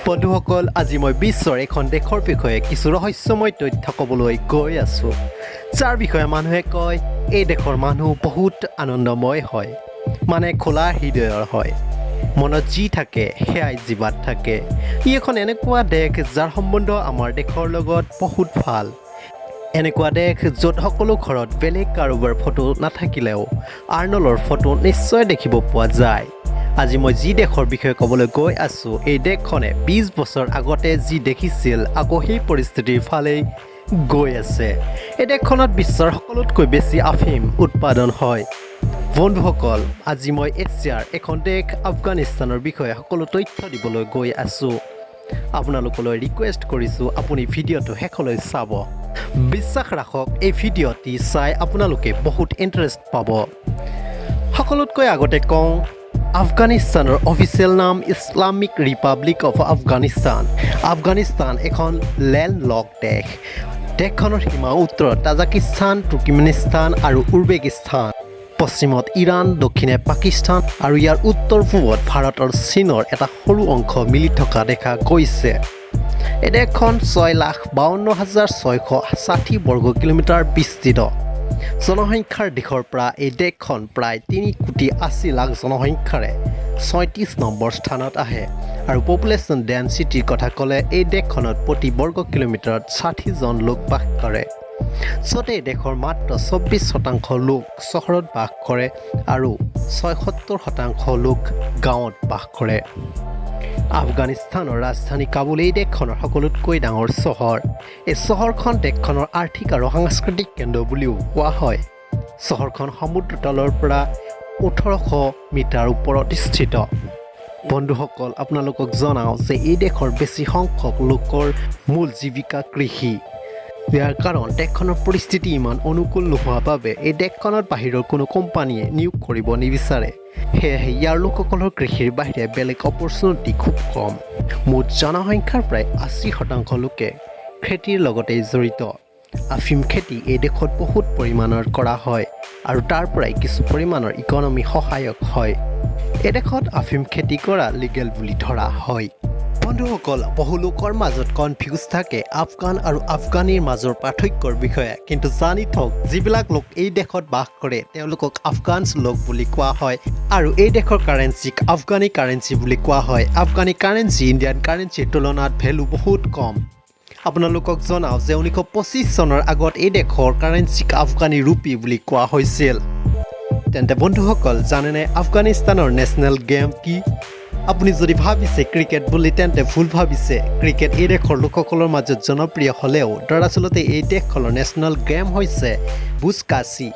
বন্ধুসকল, আজি মই বিশ্বৰ এখন দেশৰ বিষয়ে কিছু ৰহস্যময় তথ্য ক'বলৈ গৈ আছোঁ, যাৰ বিষয়ে মানুহে কয় এই দেশৰ মানুহ বহুত আনন্দময় হয়, মানে খোলা হৃদয়ৰ হয়, মনত যি থাকে সেয়াই জিভাত থাকে। ই এখন এনেকুৱা দেশ যাৰ সম্বন্ধ আমাৰ দেশৰ লগত বহুত ভাল। এনেকুৱা দেশ য'ত সকলো ঘৰত বেলেগ কাৰোবাৰ ফটো নাথাকিলেও আৰ্নলৰ ফটো নিশ্চয় দেখিব পোৱা যায়। আজি মই যি দেশৰ বিষয়ে ক'বলৈ গৈ আছোঁ, এই দেশখনে 20 বছৰ আগতে যি দেখিছিল, আকৌ সেই পৰিস্থিতিৰ ফালেই গৈ আছে। এই দেশখনত বিশ্বৰ সকলোতকৈ বেছি আফিম উৎপাদন হয়। বন্ধুসকল, আজি মই এছিয়াৰ এখন দেশ আফগানিস্তানৰ বিষয়ে সকলো তথ্য দিবলৈ গৈ আছোঁ। আপোনালোকলৈ ৰিকুৱেষ্ট কৰিছোঁ, আপুনি ভিডিঅ'টো শেষলৈ চাব। বিশ্বাস ৰাখক, এই ভিডিঅ'টি চাই আপোনালোকে বহুত ইণ্টাৰেষ্ট পাব। সকলোতকৈ আগতে কওঁ, আফগানিস্তানৰ অফিচিয়েল নাম Islamic Republic of Afghanistan. Afghanistan এখন লেণ্ড লক দেশ। দেশখনৰ সীমা উত্তৰত তাজিকিস্তান, তুৰ্কমেনিস্তান আৰু উজবেকিস্তান, পশ্চিমত ইৰাণ, দক্ষিণে পাকিস্তান আৰু ইয়াৰ উত্তৰ পূবত ভাৰত আৰু চীনৰ এটা সৰু অংশ মিলি থকা দেখা গৈছে। এই দেশখন 6,52,660 বৰ্গ কিলোমিটাৰ বিস্তৃত। জনসংখ্যাৰ দিশৰ পৰা এই দেশখন প্ৰায় 3 কোটি 80 লাখ জনসংখ্যাৰে 36 নম্বৰ স্থানত আহে আৰু পপুলেশ্যন ডেনচিটিৰ কথা ক'লে এই দেশখনত প্ৰতি বৰ্গ কিলোমিটাৰত 60জন লোক বাস কৰে, য'ত এই দেশৰ মাত্ৰ 24% লোক চহৰত বাস কৰে আৰু 76% লোক গাঁৱত বাস কৰে। আফগানিস্তানৰ ৰাজধানী কাবুল এই দেশখনৰ সকলোতকৈ ডাঙৰ চহৰ। এই চহৰখন দেশখনৰ আৰ্থিক আৰু সাংস্কৃতিক কেন্দ্ৰ বুলিও কোৱা হয়। চহৰখন সমুদ্ৰ তলৰ পৰা 1800 মিটাৰ ওপৰত স্থিত। বন্ধুসকল, আপোনালোকক জনাওঁ যে এই দেশৰ বেছি সংখ্যক লোকৰ মূল জীৱিকা কৃষি। ইয়াৰ কাৰণ দেশখনৰ পৰিস্থিতি ইমান অনুকূল নোহোৱা বাবে এই দেশখনত বাহিৰৰ কোনো কোম্পানীয়ে নিয়োগ কৰিব নিবিচাৰে। সেয়েহে ইয়াৰ লোকসকলৰ কৃষিৰ বাহিৰে বেলেগ অপৰচুনিটি খুব কম। মুঠ জনসংখ্যাৰ প্ৰায় 80% লোকে খেতিৰ লগতেই জড়িত। আফিম খেতি এই দেশত বহুত পৰিমাণৰ কৰা হয় আৰু তাৰ পৰাই কিছু পৰিমাণৰ ইকনমি সহায়ক হয়। এই দেশত আফিম খেতি কৰা লিগেল বুলি ধৰা হয়। বন্ধুসকল, বহু লোকৰ মাজত কনফিউজ থাকে আফগান আৰু আফগানীৰ মাজৰ পাৰ্থক্যৰ বিষয়ে। কিন্তু জানি থওক, যিবিলাক লোক এই দেশত বাস কৰে তেওঁলোকক আফগানছ লোক বুলি কোৱা হয় আৰু এই দেশৰ কাৰেঞ্চিক আফগানী কাৰেঞ্চি বুলি কোৱা হয়। আফগানী কাৰেঞ্চি ইণ্ডিয়ান কাৰেঞ্চিৰ তুলনাত ভেলু বহুত কম। আপোনালোকক জনাওঁ যে 1925 চনৰ আগত এই দেশৰ কাৰেঞ্চিক আফগানী ৰুপি বুলি কোৱা হৈছিল। তেন্তে বন্ধুসকল, জানেনে আফগানিস্তানৰ নেশ্যনেল গেম কি? আপুনি যদি ভাবিছে ক্ৰিকেট বুলি, তেন্তে ভুল ভাবিছে। ক্ৰিকেট এই দেশৰ লোকসকলৰ মাজত জনপ্ৰিয় হ'লেও দৰাচলতে এই দেশখনৰ নেশ্যনেল গেম হৈছে বুজকাচি।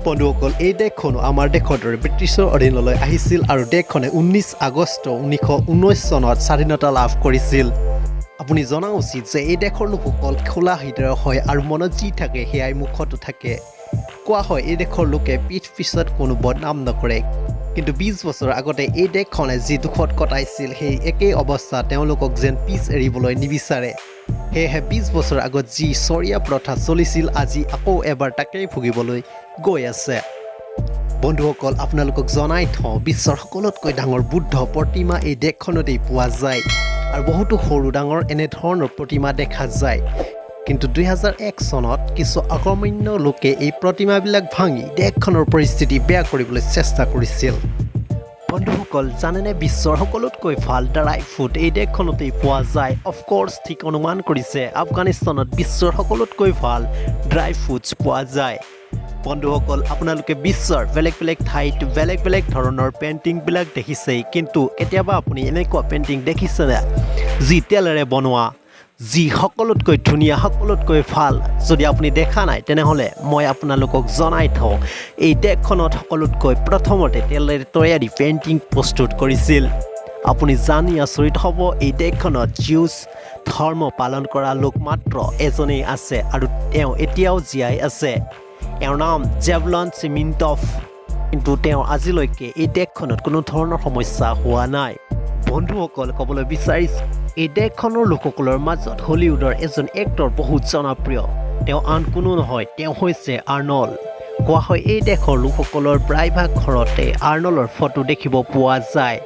বন্ধুসকল, এই দেশখনো আমাৰ দেশৰ দৰে ব্ৰিটিছৰ অধীনলৈ আহিছিল আৰু দেশখনে 19 আগষ্ট 1919 চনত স্বাধীনতা লাভ কৰিছিল। আপুনি জনা উচিত যে এই দেশৰ লোকসকল খোলা হৃদয়ৰ হয় আৰু মনত যি থাকে সেয়াই মুখতো থাকে। কোৱা হয় এই দেশৰ লোকে পিঠ পিছত কোনো বদনাম নকৰে। কিন্তু 20 বছৰৰ আগতে এই দেশখনে যি দুখত কটাইছিল, সেই একেই অৱস্থা তেওঁলোকক যেন পিছ এৰিবলৈ নিবিচাৰে। সেয়েহে 20 বছৰ আগত যি চৰীয়া প্ৰথা চলিছিল, আজি আকৌ এবাৰ তাকেই ভুগিবলৈ গৈ আছে। বন্ধুসকল, আপোনালোকক জনাই থওঁ, বিশ্বৰ সকলোতকৈ ডাঙৰ বুদ্ধ প্ৰতিমা এই দেশখনতেই পোৱা যায় আৰু বহুতো সৰু ডাঙৰ এনেধৰণৰ প্ৰতিমা দেখা যায়। কিন্তু 2001 চনত কিছু অকৰ্মণ্য লোকে এই প্ৰতিমাবিলাক ভাঙি দেশখনৰ পৰিস্থিতি বেয়া কৰিবলৈ চেষ্টা কৰিছিল। বন্ধুসকল, জানেনে বিশ্বৰ সকলোতকৈ ভাল ড্ৰাই ফ্ৰুট এই দেশখনতেই পোৱা যায়? অফক'ৰ্ছ, ঠিক অনুমান কৰিছে, আফগানিস্তানত বিশ্বৰ সকলোতকৈ ভাল ড্ৰাই ফ্ৰুটছ পোৱা যায়। বন্ধুসকল, আপোনালোকে বিশ্বৰ বেলেগ বেলেগ ঠাইত বেলেগ বেলেগ ধৰণৰ পেইণ্টিংবিলাক দেখিছেই, কিন্তু কেতিয়াবা আপুনি এনেকুৱা পেইণ্টিং দেখিছেনে যি তেলেৰে বনোৱা, যি সকলোতকৈ ধুনীয়া, সকলোতকৈ ভাল? যদি আপুনি দেখা নাই, তেনেহ'লে মই আপোনালোকক জনাই থওঁ, এই দেশখনত সকলোতকৈ প্ৰথমতে তেলেৰে তৈয়াৰী পেইণ্টিং প্ৰস্তুত কৰিছিল। আপুনি জানি আচৰিত হ'ব, এই দেশখনত জিউচ ধৰ্ম পালন কৰা লোক মাত্ৰ এজনেই আছে আৰু তেওঁ এতিয়াও জীয়াই আছে। এওঁৰ নাম জেভলন চিমিণ্টফ। কিন্তু তেওঁ আজিলৈকে এই দেশখনত কোনো ধৰণৰ সমস্যা হোৱা নাই। বন্ধুসকল, ক'বলৈ বিচাৰিছোঁ, এই দেশখনৰ লোকসকলৰ মাজত হলিউডৰ এজন এক্টৰ বহুত জনপ্ৰিয়। তেওঁ আন কোনো নহয়, তেওঁ হৈছে আৰ্নল্ড। কোৱা হয় এই দেশৰ লোকসকলৰ প্ৰায়ভাগ ঘৰতে আৰ্নল্ডৰ ফটো দেখিব পোৱা যায়।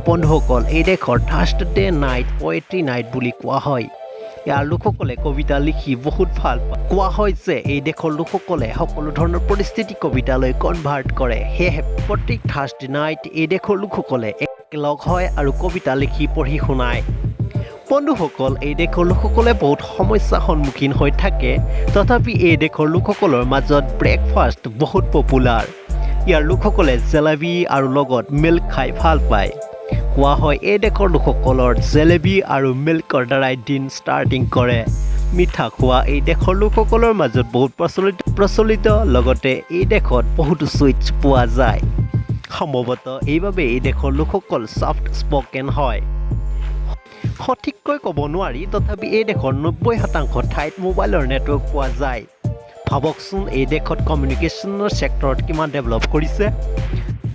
বন্ধুসকল, এই দেশৰ থাৰ্ছডে নাইট পয়েট্ৰি নাইট বুলি কোৱা হয়। ইয়াৰ লোকসকলে কবিতা লিখি বহুত ভাল পায়। কোৱা হয় যে এই দেশৰ লোকসকলে সকলো ধৰণৰ পৰিস্থিতি কবিতালৈ কনভাৰ্ট কৰে। সেয়েহে প্ৰত্যেক থাৰ্ছডে নাইট এই দেশৰ লোকসকলে একেলগ হয় আৰু কবিতা লিখি পঢ়ি শুনায়। বন্ধুসকল, এই দেশৰ লোকসকলে বহুত সমস্যাৰ সন্মুখীন হৈ থাকে, তথাপি এই দেশৰ লোকসকলৰ মাজত ব্ৰেকফাষ্ট বহুত পপুলাৰ। ইয়াৰ লোকসকলে জেলেবি আৰু লগত মিল্ক খাই ভাল পায়। কোৱা হয়, এই দেশৰ লোকসকলৰ জেলেবি আৰু মিল্কৰ দ্বাৰাই দিন ষ্টাৰ্টিং কৰে। মিঠা খোৱা এই দেশৰ লোকসকলৰ মাজত বহুত প্ৰচলিত। লগতে এই দেশত বহুতো চুইটছ পোৱা যায়। সম্ভৱতঃ এইবাবে এই দেশৰ লোকসকল ছফ্ট স্পকেন হয়। সঠিককৈ ক'ব নোৱাৰি, তথাপি এই দেশৰ 90% ঠাইত মোবাইলৰ নেটৱৰ্ক পোৱা যায়। ভাবকচোন, এই দেশত কমিউনিকেশ্যনৰ ছেক্টৰত কিমান ডেভেলপ কৰিছে।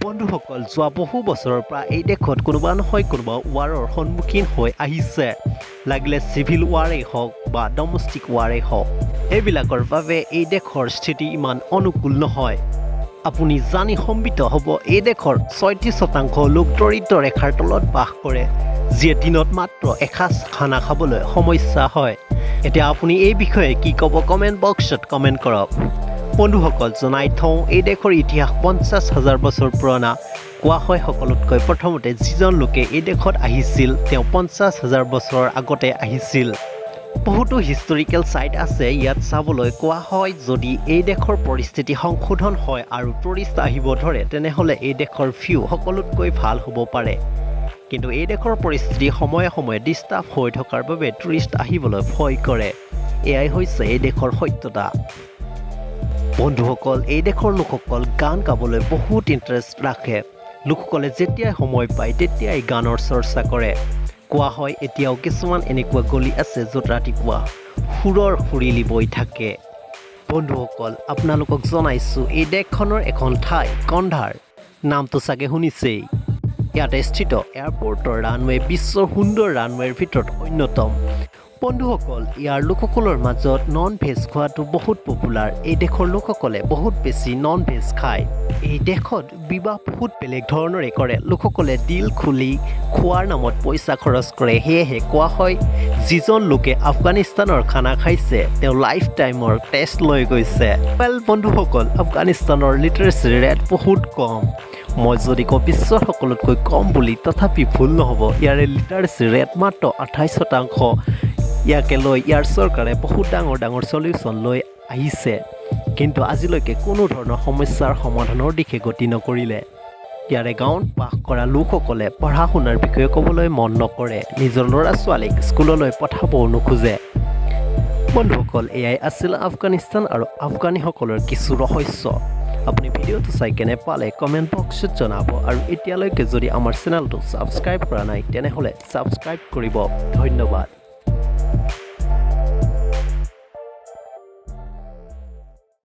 বন্ধুসকল, যোৱা বহু বছৰৰ পৰা এই দেশত কোনোবা নহয় কোনোবা ৱাৰৰ সন্মুখীন হৈ আহিছে, লাগিলে চিভিল ৱাৰেই হওক বা ডমেষ্টিক ৱাৰেই হওক। এইবিলাকৰ বাবে এই দেশৰ স্থিতি ইমান অনুকূল নহয়। আপুনি জানি স্তম্ভিত হ'ব, এই দেশৰ 36% লোক দৰিদ্ৰ ৰেখাৰ তলত বাস কৰে, যিয়ে দিনত মাত্ৰ এসাঁজ খানা খাবলৈ সমস্যা হয়। এতিয়া আপুনি এই বিষয়ে কি ক'ব, কমেণ্ট বক্সত কমেণ্ট কৰক। বন্ধুসকল, জনাই থওঁ, এই দেশৰ ইতিহাস 50,000 বছৰ পুৰণা। কোৱা হয়, সকলোতকৈ প্ৰথমতে যিজন লোকে এই দেশত আহিছিল, তেওঁ 50,000 বছৰৰ আগতে আহিছিল। বহুতো হিষ্টৰিকেল ছাইট আছে ইয়াত চাবলৈ। কোৱা হয়, যদি এই দেশৰ পৰিস্থিতি সংশোধন হয় আৰু টুৰিষ্ট আহিব ধৰে, তেনেহ'লে এই দেশৰ ভিউ সকলোতকৈ ভাল হ'ব পাৰে। কিন্তু এই দেশৰ পৰিস্থিতি সময়ে সময়ে ডিষ্টাৰ্ব হৈ থকাৰ বাবে টুৰিষ্ট আহিবলৈ ভয় কৰে। এয়াই হৈছে এই দেশৰ সত্যতা। বন্ধুসকল, এই দেশৰ লোকসকল গান গাবলৈ বহুত ইণ্টাৰেষ্ট ৰাখে। লোকসকলে যেতিয়াই সময় পায়, তেতিয়াই গানৰ চৰ্চা কৰে। কোৱা হয়, এতিয়াও কিছুমান এনেকুৱা গলি আছে য'ত ৰাতিপুৱা সুৰৰ সুৰিলি বৈ থাকে। বন্ধুসকল, আপোনালোকক জনাইছোঁ, এই দেশখনৰ এখন ঠাই কন্ধাৰ, নামটো চাগে শুনিছেই। ইয়াতে স্থিত এয়াৰপৰ্টৰ ৰানৱে বিশ্বৰ সুন্দৰ ৰানৱেৰ ভিতৰত অন্যতম। বন্ধুসকল, ইয়াৰ লোকসকলৰ মাজত নন ভেজ খোৱাটো বহুত পপুলাৰ। এই দেশৰ লোকসকলে বহুত বেছি নন ভেজ খায়। এই দেশত বিবাহ বহুত বেলেগ ধৰণৰে কৰে। লোকসকলে দিল খুলি খোৱাৰ নামত পইচা খৰচ কৰে। সেয়েহে কোৱা হয়, যিজন লোকে আফগানিস্তানৰ খানা খাইছে, তেওঁ লাইফ টাইমৰ টেষ্ট লৈ গৈছে। ৱেল বন্ধুসকল, আফগানিস্তানৰ লিটাৰেচি ৰেট বহুত কম। মই যদি কওঁ বিশ্বৰ সকলোতকৈ কম বুলি, তথাপি ভুল নহ'ব। ইয়াৰে লিটাৰেচি ৰেট মাত্ৰ 28%। ইয়াকে লৈ ইয়াৰ চৰকাৰে বহুত ডাঙৰ ডাঙৰ চলিউশ্যন লৈ আহিছে, কিন্তু আজিলৈকে কোনো ধৰণৰ সমস্যাৰ সমাধানৰ দিশে গতি নকৰিলে। ইয়াৰে গাঁৱত বাস কৰা লোকসকলে পঢ়া শুনাৰ বিষয়ে ক'বলৈ মন নকৰে, নিজৰ ল'ৰা ছোৱালীক স্কুললৈ পঠাবও নোখোজে। বন্ধুসকল, এয়াই আছিল আফগানিস্তান আৰু আফগানীসকলৰ কিছু ৰহস্য। আপুনি ভিডিঅ'টো চাই কেনে পালে কমেণ্ট বক্সত জনাব আৰু এতিয়ালৈকে যদি আমাৰ চেনেলটো ছাবস্ক্ৰাইব কৰা নাই, তেনেহ'লে ছাবস্ক্ৰাইব কৰিব। ধন্যবাদ।